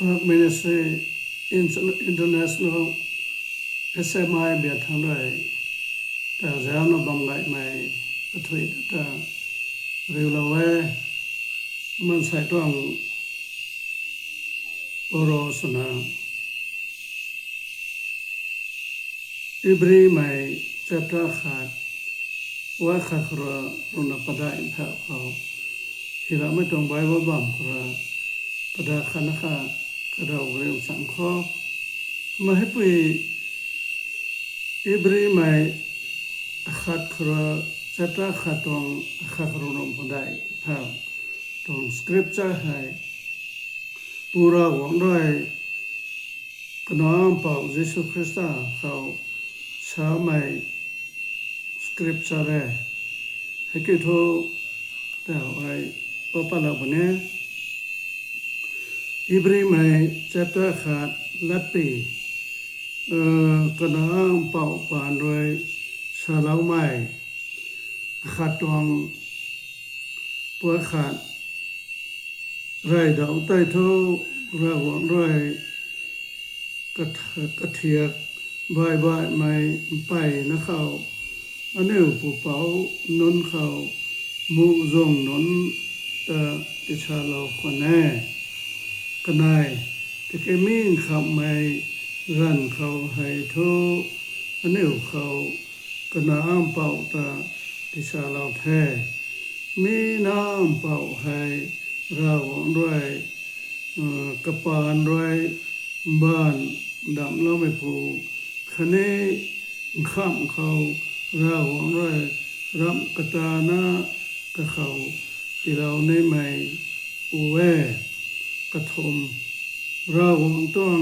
Park Ministry Inter- International S M I ເບຍທາງດ້ວຍ ແຕ່ແລ້ວນະບຳໄລໃໝ່ກະທຸຍຕາເຣວລາແວ ມັນໃສ່ຕ້ອງໂປໂຣສະນາ Ibri mai chapter khat, wa kha khra runa pada in pha khau. Hila mai tong bai wa bam khra pada khana kha ka dau reu sang kho. Ma he pui Ibri mai khat khra chapter khat tong kha khra runa pada in pha tong scripture hai. Pura wang doi ກະໜອມເປົາເຢຊູຄຣິສຕາເຂົາຊາວໃໝ່ສະຄຣິບຊາແລ ໃຫ້ກິໂທແຕ່ໄອປະປະລາບະເນ ອີບຣີໃໝ່ ແຈບຕາຂາດ ລັດປີ ເອີ ກະໜອມເປົາປານດ້ວຍຊາລາວໃໝ່ ອາຄາດຕວງ ປວຍຂາດ ໄຣດອງໃຕ້ໂທ ລະຫວ່າງດ້ວຍກະ ກະທຽກ ບາຍບາຍໄມ້ໄປນະເຂົາ ອານິວປູເປົານົນເຂົາ ມຸຈົ່ງນົນຕະຕິຊາລາວຄວນແນ ກະນາຍ ຕະເກມິງຂັບໄມ້ ລັນເຂົາໄຮໂທ ອານິວເຂົາ ກະນາອາມເປົາຕະຕິຊາລາວແທ້ ມີນາອາມເປົາໄຮ ລາວອງດ້ວຍ ເອີ ກະປານດ້ວຍ ບ້ານດຳລາວໄມພູ ຄະເນຂາມເຂົາ ລາວອງດ້ວຍ ລຳກະຕານາກະເຂົາ ຕີລາວໃນໄມ ອູເວ ກະຖົມ ລາວອງຕ້ອງ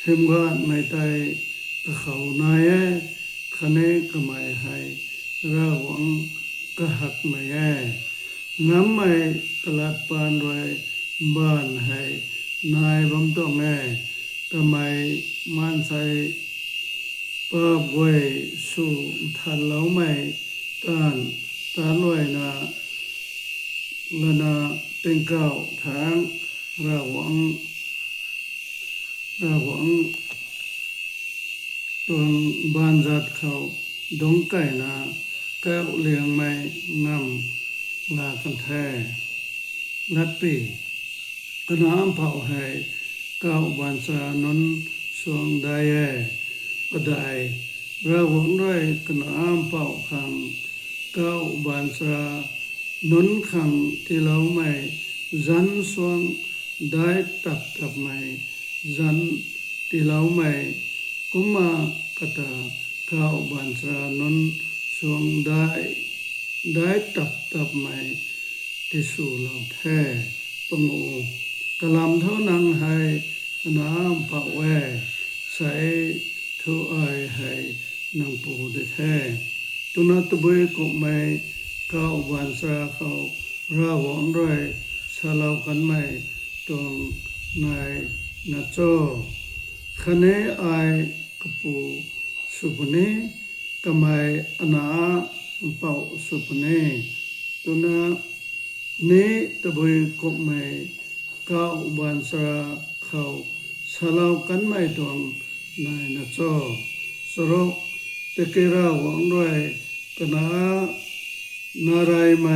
ເຫັມການໄມໄຕ ກະເຂົານາຍແອ ຄະເນກະໄມໄຮ ລາວອງກະຫັກໄມແອ ງາມໄມກະລາດປານດ້ວຍ ບານໄຮ ນາຍບຳຕ້ອງແອ ກະໄມມານໄຊ ປາບໄວຊູ ທັນລາວໄມ ຕານ ຕານລວຍນາ ລະນາເຕັງເກົ້າທາງ ລາວອງ ລາວອງ ຕົວງບ້ານຈັດເຂົ້າ ດົງໄກ່ນາ ແກ້ວລຽງໄມ້ງາມລາກັນແທ້ ລັດປີ ກະນາອຳເຜົາໄຮ ເກົ້າບານຊານົນ ຊ່ວງໄດແອ ປະໄດ ລາວອງດ້ວຍ ກະນາອຳເຜົາຄັງ ເກົ້າບານຊາ ນົນຄັງ ຕິລາວໄມ ຢັນຊ່ວງ ໄດຕັບຕັບໄມ ຢັນ ຕິລາວໄມ ກຸມມາກະຕາ ເກົ້າບານຊານົນ ຊ່ວງໄດ ໄດຕັບຕັບໄມ ຕິຊູລາວແທ້ ປະໂງ ກະລຳເທົ່ານັງໄຮ ອະນາມປະແວ ໃສໂທອາຍໄຮ ນາງປູໄດ້ແທ້ ຕຸນາຕະບຸຍກົບໄມ ເກົ້າບານຊາເຂົາ ລາວອງດ້ວຍ ຊາລາວກັນໄມ ຕອງນາຍນະໂຈ ຄະເນອາຍກະປູ ສຸພະເນ ກະໄມອະນາອາ ເປົາສຸພະເນ ຕຸນາ ເນຕະບຸຍກົບໄມ ເກົ້າບານຊາເຂົາ ຊາລາວກັນໄມຕອງ ນາຍນະໂຈ ສະໂຣກ ຕະເກລາວອງດ້ວຍ ກະນາ ນາໄຣໄມ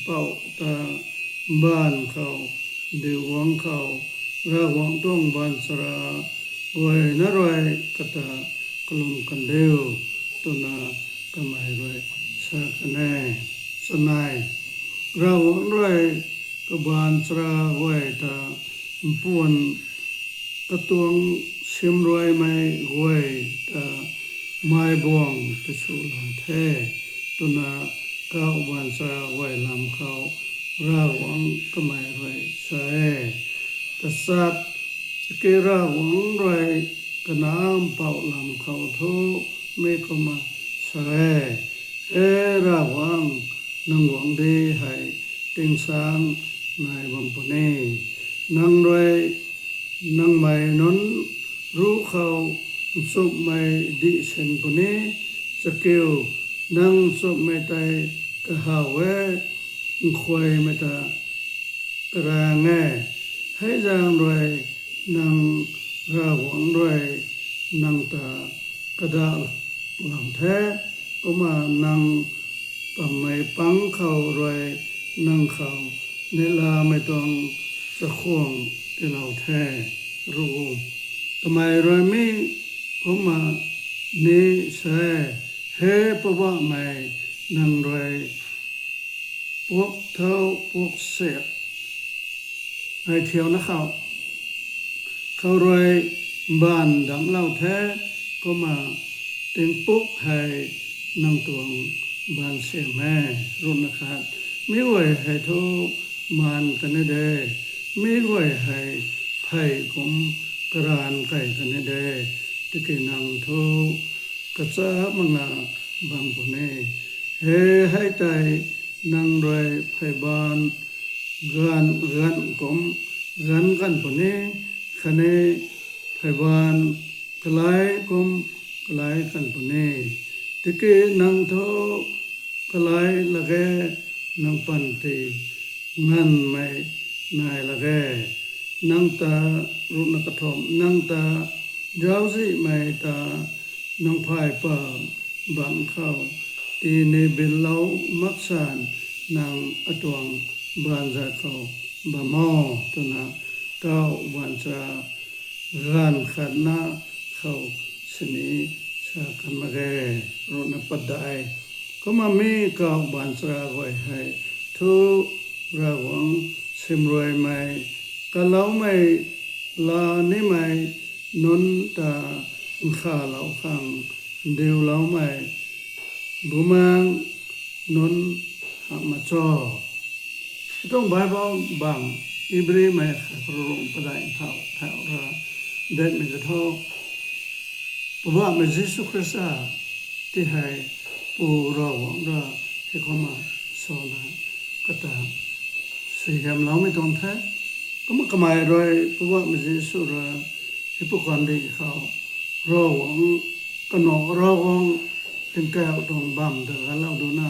ເປົາຕາ ບ້ານເຂົາ ດິວວອງເຂົາ ລາວອງຕົງບານສະລາ ໄວນາໄຣກະຕາ ກະລຸມກັນເດວ ຕຸນາກະໄມໄຣ ຊາກະແນ ສະໄນ ລາວອງໄຣ ກະບານສະລາໄວຕາ ປວນ ກະຕວງ ຊິມລວຍໄມ ໄວຕາ ມາຍບວງ ຕະຊູລາແທ້ ຕຸນາ ເກົ້າບານສາ ໄວລຳເຂົາ ລາວອງກະໄມໄຣຊາແອ ກະສັດ ສະເກລາວອງໄຣ ກະນາມເປົາລຳເຂົາໂທ ເມກະມາຊາແອ ແອລາວອງ ນາງຫວັງດີໄຮ ເຕັງສາງ ນາຍບຳປະເນ ນາງລວຍ ນາງໄມນົນ ຮູ້ເຂົາ ສຸບໄມດິເຊັນປະເນ ສະເກວ ນາງສຸບໄມໄຕ ກະຫາວແວ ຄວາຍໄມຕາ ກະລາແງ ໄຮຢາງລວຍ ນາງຣາວອງດ້ວຍນາງຕາກະດາລາວແທ້, ກໍມານາງປຳໄມປັງເຂົາດ້ວຍນາງເຂົາ ເນລາໄມຕອງສະຂວງເຕລາວແທ້ ຣູ ກະໄມລວຍມີ ກໍມາເນແຊ ເຮປະວະໄມ ນາງດ້ວຍ ພວກເຖົ້າພວກເສກ ໄອທຽວນະເຂົາ ເຂົາລວຍບ້ານດຳເລົ່າແທ້ ກໍມາເຕັງປຸກໃຫ້ນາງຕວງບ້ານເສຍແມ່ລຸນນະຄາດ ມີໄວ້ໃຫ້ໂທມານກັນແດ່ເດີ ມີໄວ້ໃຫ້ໄພກົມກະລານໄກ່ກັນແດ່ເດີ ຕິກິນາງໂທກະຈາມະງາບຳປຸເນ ເຮໄຮໄຕ ນາງດ້ວຍໄພບ້ານ ການເຮືອນກົມເຮືອນກັນປຸເນ ຄະເນໄພບ້ານກະໄລກົມກະໄລກັນປຸເນ ຕິກິນາງໂທກະໄລລະແກ ນາງປັນຕີ ງານໄມນາຍລະແກ ນາງຕາລຸນນະກະທົມ ນາງຕາ ເຈົ້າຊິໄມຕາ ນາງພາຍປາງ ບາງເຂົ້າ ຕີເນບິນເລົ່າມັກສານ ນາງອາຕວງ ບ້ານຈາເຂົາ ບາມໍ ຕົນນະ ເກົ້າ ຫວານຈາ ການຂັນນະເຂົາ ສະເໜ່ສາກັນມາແກ່ ໂລນະປັດໄດ ກໍມາມີເກົ້າ ຫວານຈາໄວ້ໃຫ້ ທຸລາວອງ ຊິມລວຍໄມ ກະເລົາໄມ ລານິໄມ ນົນຕາ ຂາເລົາຄັງ ດິວເລົາໄມ ບຸມາງ ນົນຫະມະຈໍ ຕົງບາຍບອງບາງ ອີບຣີໄມ ຂະໂຣງປະໄດເຖົາ ແຖວລະ ເດັດເມກະທໍ ປະວາດແມ່ນເຢຊູຄຣິສຕາ ທີ່ໃຫ້ປູຣາວອງດາ ເຮັດເຂົ້າມາ ຊອນາ ກະຕາ ສະຫຍາມລາວໄມ່ຕ້ອງແທ້ ກໍມາກະໝາຍດ້ວຍ ປະວາດແມ່ນເຢຊູລະ ເຮັດປະກອນດີເຂົາ ຣາວອງ ກະໜໍຣາວອງ ເປັນແກ້ວດອງບຳ ເດີລາວດູນາ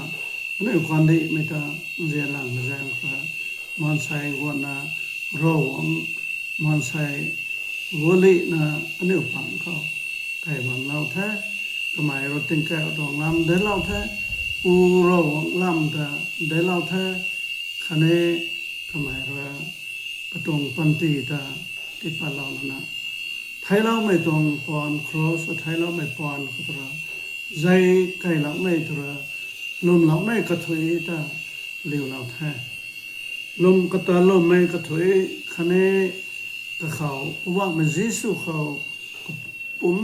ອັນນີ້ຄວາມດີ ເມຕຕາ ເຈລັງແຈງຄາ ມອນໄຊ ຫົວໜ້າ ຣາວອງ ມອນໄຊ ໂວລີນາ ອັນນີ້ປັງເຂົາ ໄກ່ບຳລາວແທ້ ກະໝາຍລົດຕິງແກ້ວດອງລຳ ເດີລາວແທ້ ປູຣາວອງລຳຕາ ເດີລາວແທ້ ຄະເນ ກະໝາຍວ່າ ກະຕົງປັນຕີຕາ ຕິປາລາວນະນະ ໄທລາວໄມ່ຕ້ອງປອນ ຄຣອສ ໄທລາວໄມ່ປອນ ຄະຕຣາ ໃຈໄກ່ລາວໄມ້ຕຣາ ລົມລາວໄມ້ກະທຸຍຕາ ລິວລາວແທ້ ລົມກະຕາລົມໄມ້ກະທຸຍ ຄະເນ ກະເຂົາ ປະວາດແມ່ນເຢຊູເຂົາ ກະປຸ້ມ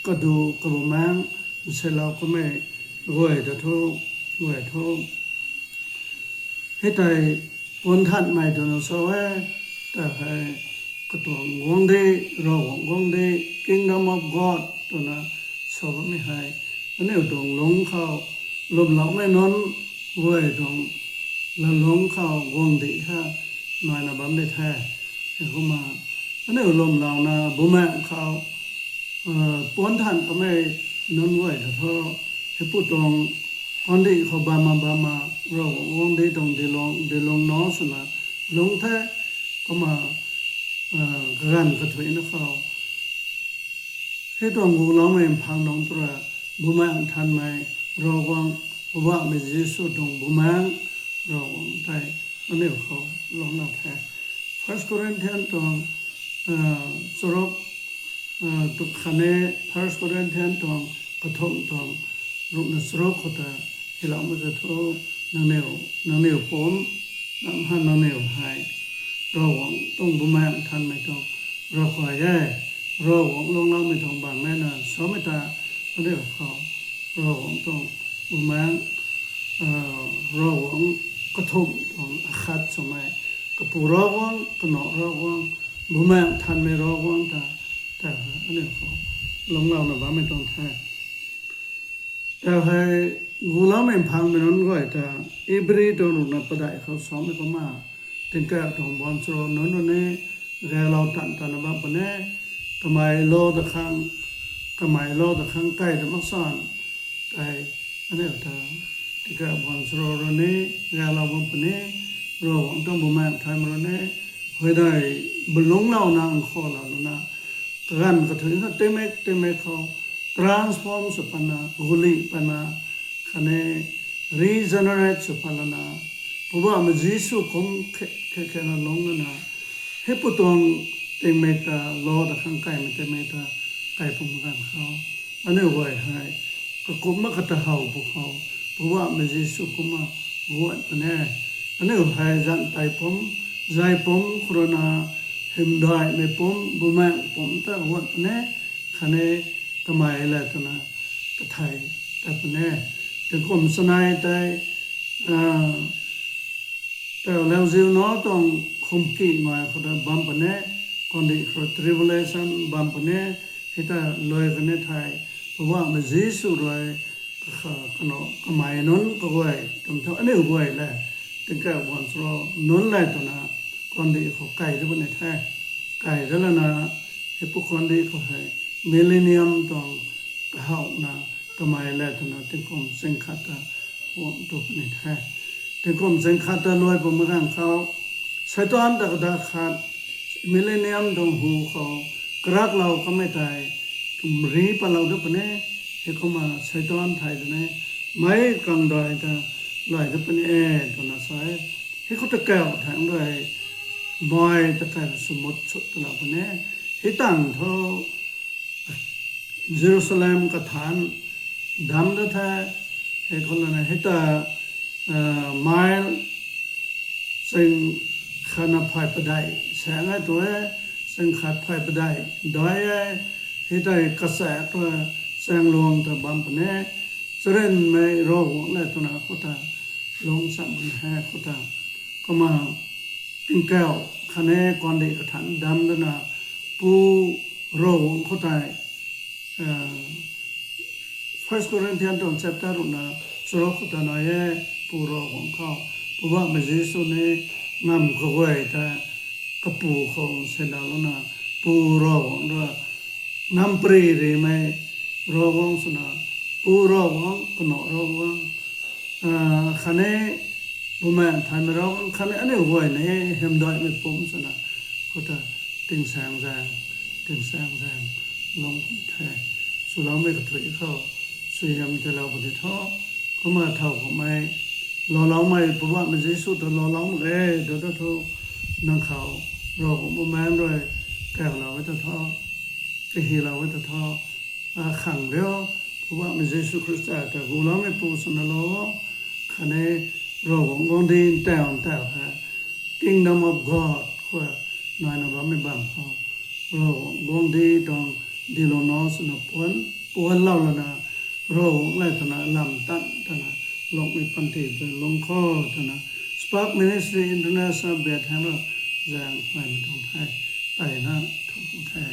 ກະດູ ກະບໍ່ແມງ ໃສ່ລາວກະໄມ້ ໂກຍຕະໂທ ໂກຍໂທ ເຮັດໃຫ້ປົນທັນໃໝ່ຕົວນະຊອວແວ ແຕ່ໃຫ້ກະຕົວງວງເດ ຣາວງວງເດ Kingdom of God ຕົວນະຊອວແວມີໃຫ້ອັນນີ້ຕົງລົງເຂົ້າ ລົມລາວແມ່ນົນ ເວີຍຕົງລະລົງເຂົ້າ ວງເດຮະ ໜ້ອຍນະບຳໄດ້ແທ້ ເຮັດເຂົ້າມາ ອັນນີ້ລົມລາວນະ ບຸມແມງເຂົ້າ ເອີ ປອນທ່ານກໍແມ່ນນອນໄວ້ເຖາະ ເຮັດຜູ້ຕອງ ອອນດີເຂົາບາມາ ບາມາ ເວົ້າອອນດີຕອງດີລອງ ດີລອງນໍສະນະ ລົງແທ້ກໍມາ ເອີ ກະກັນກະເທຍນະເຂົາ ເຮັດຕອງກູລາວແມ່ນພັງນອງຕຣາ ບຸມາງທ່ານໃໝ່ ເວົ້າຫວັງ ເພາະວ່າແມ່ນເຢຊູຕອງບຸມາງ ເວົ້າຫວັງໄທ ອັນນີ້ເຂົາລອງນຳແທ້ First Corinthian ຕອງ ເອີ ສະຫຼຸບ ເອີ ຕຸກຄະເນ First Corinthian ຕອງ ກະທົມຕອງ ລຸນະສະຫຼຸບ ເຂົາຕາ ເຮລາມະກະໂທ ນາງເນວ ນາງເນວໂປມ ນຳຫັ້ນນາງເນວໃຫ້ ເວົ້າຫວັງຕົງບຸມາງທ່ານໃໝ່ຕອງ ເວົ້າຄວາຍແຢ້ ເວົ້າຫວັງລອງລາວແມ່ນຕອງບາງແມ່ນາ ຊອມແມ່ຕາ ອັນນີ້ເຂົາ ເວົ້າຫວັງຕົງບຸມາງ ເອີ ເວົ້າຫວັງກະທົມຕອງອາຄັດສະໄໝ ກະປູເວົ້າຫວັງ ກະເນາະເວົ້າຫວັງ ບຸມາງທ່ານແມ່ເວົ້າຫວັງຕາ ແຕ່ອັນນີ້ເຂົາລອງລາວນະບາງແມ່ນຕອງແທ້ ແຕ່ໃຫ້ກູລາວແມ່ນພັງແມ່ນນັ້ນໄວ້ຕາ ອີບຣີໂຕລຸນນະປະໄດເຂົາຊອມໃຫ້ເຂົາມາ ເຕັງແກ້ວທອງບອນສະໂລນນນເນ ແກລາວຕັນຕານະບາປະເນ ກະໄມໂລຕະຄັງ ກະໄມໂລຕະຄັງໄກ່ຕະມັກສອນ ໄກ່ ອັນນີ້ຕາ ຕິກະບອນສະໂລນເນ ແກລາວບອນປະເນ ໂລຫວັງຕ້ອງບໍ່ແມ່ນໄທມະໂລເນ ເຮີຍໄດ້ ບລຸງເຫຼົ່ານາ ອັງຄໍເຫຼົ່ານາ ກະກັນກະເທີຍເຮົາ ເຕເມັກ ເຕເມັກເຮົາ transform ສະປານາ ກຸລິປານາ ຄະເນ regenerate ສະປາລະນາ ເພາະວ່າມະເຢຊູຄົມແຂ ແຂ ແຂນລົງນາ ເຮັດປະຕອງເຕັງເມກາ ລໍດາຄັງໄກ ມະເຕເມກາ ໄກປະມະກັນເຮົາ ອັນນີ້ໄວ້ໃຫ້ ກະກົມມາກະຕະເຮົາພວກເຮົາ ເພາະວ່າມະເຢຊູຄົມມາ ຫວດປະແນ ອັນນີ້ໄວ້ໃຫ້ ຈັນໄຕປົມ ໃຈປົມ ໂຄໂຣນາ ເຫັມດອຍ ເມປົມ ບຸແມງປົມ ຕະຫວດປະແນ ຄະເນ ກະໄມແລຕະນາ ກະໄທ ຕະປະແນ ເຕັງກົມສະໄນໄຕ ອາ ແຕ່ແລ້ວຊິວນໍຕ້ອງຄົມກີງອຍ ເຂົາໄດ້ບຳປະແນ ກ່ອນດີເຂົາ tribulation ບຳປະແນ ເຮັດຕາເລີຍກະເນໄທ ເພາະວ່າມະເຢຊູລອຍ ກະຂາກະເນາະ ກະໄມນົນກະໄວ ຕຳເທົ່າ ອັນນີ້ໄວແລ ເຕັງແກ້ວບອນສະລໍ ນົນໄລຕະນາ ກ່ອນດີເຂົາໄກເດີປະເນໄທ ໄກເດີລະນາ ເຮັດພວກກ່ອນດີເຂົາໃຫ້ ມິລເລນຽມຕ້ອງ ກະເຮົານາ ກະໄມແລຕະນາ ເຕັງກົມເສັງຄະຕາ ຫວງໂຕປະເນໄທ ເຕັງກົມເສັງຄະຕາລວຍປະມະກັງເຂົາ ໄຊຕອນຕະກະດາຂາດ ມິລເລນຽມດອງຫູເຂົາ ກະລັກເລົ່າກະໄມຕາຍ ກຳຣີປະເລົາເດີປະເນ ເຮັດເຂົາມາໄຊຕອນໄທເດີເນ ໄມກອງດອຍຕາລອຍເດີປະເນ ຕອນນາໄຊ ເຮັດເຂົາຕະແກ້ວແທງດ້ວຍ ມອຍຕະແກ້ວສະໝຸດສຸດຕະລາປະເນ ເຮັດຕັງເທົ່າ ເຢຣູຊາເລັມກະຖານດຳແທ້ໆ ເຮັດຄົນລະນະ ເຮັດຕາ ເອີ ມາຍ ເສັງຄະນະພາຍປະໄດ ແສງໃຫ້ຕົວເອ ເສັງຄະພາຍປະໄດ ດອຍເອ ເຮັດໃຫ້ກະແສຕົວແສງຫຼວງຕະບຳປະເນ ຈະເລັນໄມໂຣຫວງແລຕົວນາໂຄຕາ ລົງສາມບັນແຮໂຄຕາ ກະມາ ປິງແກ້ວ ຄະເນ ກອນດີກະຖັນດຳດະນາ ປູໂຣຫວງໂຄຕາ ເອີ First Corinthian ຕອນ chapter ລຸນາ ສະໂຣໂຄຕານອຍເອ ປູໂຣຫວງເຂົາ ເພາະວ່າມະເຢຊູເນ ງຳກະເວີຍຕາ ກະປູຂອງເຊນດາວລະນາ ປູໂຣຫວງດວ ງຳປຣີເຣໄມ ໂຣຫວງສະນາ ປູໂຣຫວງ ກະເນາະໂຣຫວງ ອາ ຄະເນ ບໍ່ແມ່ນ ໄທມາລາວ ຄັນອັນນີ້ຫວຍນີ້ ເຫັມດອຍໄມປົມສະນະ ໂຄຕາ ຕິງແສງແສງ ຕິງແສງແສງ ລົງແທ້ ສຸລາວໄມກະທຸຍເຂົ້າ ສຸຍຳແຕ່ລາວປະຕິເທາະ ເຂົ້າມາເທົ່າເຂົ້າໄມ ລໍລາວໄມ ປະຫວັດມັນຊິສຸດ ລໍລາວມາເອ ໂດໂດໂທ ນັງເຂົາ ລໍບໍ່ແມ່ນດ້ວຍ ແກ້ວລາວໄວ້ຕະເທາະ ກະຮີລາວໄວ້ຕະເທາະ ອາ ຂັງດຽວ ເພາະວ່າມີເຢຊູຄຣິສຕາ ແຕ່ຮູ້ລາວມີປູສະນະໂລ ຄະເນ ໂລກຂອງດີ ແຕ່ວແຕ່ວແທ້ Kingdom of God ຄວານາຍນະບາມີບາງພໍ ໂລກຂອງດີ ຕ້ອງດີໂລນອສະນະປວນ ປວນເລົ່າລະນາ ໂລກຂອງໄລຕະນະ ລຳຕັນຕະນະ ໂລກມີປັນທີເປັນລົງຄໍຕະນະ Spark Ministry International ເບດແຮມໂລ ແຈງໄປມາຕ້ອງໄທ ໄປນະ ທຸກແທ້.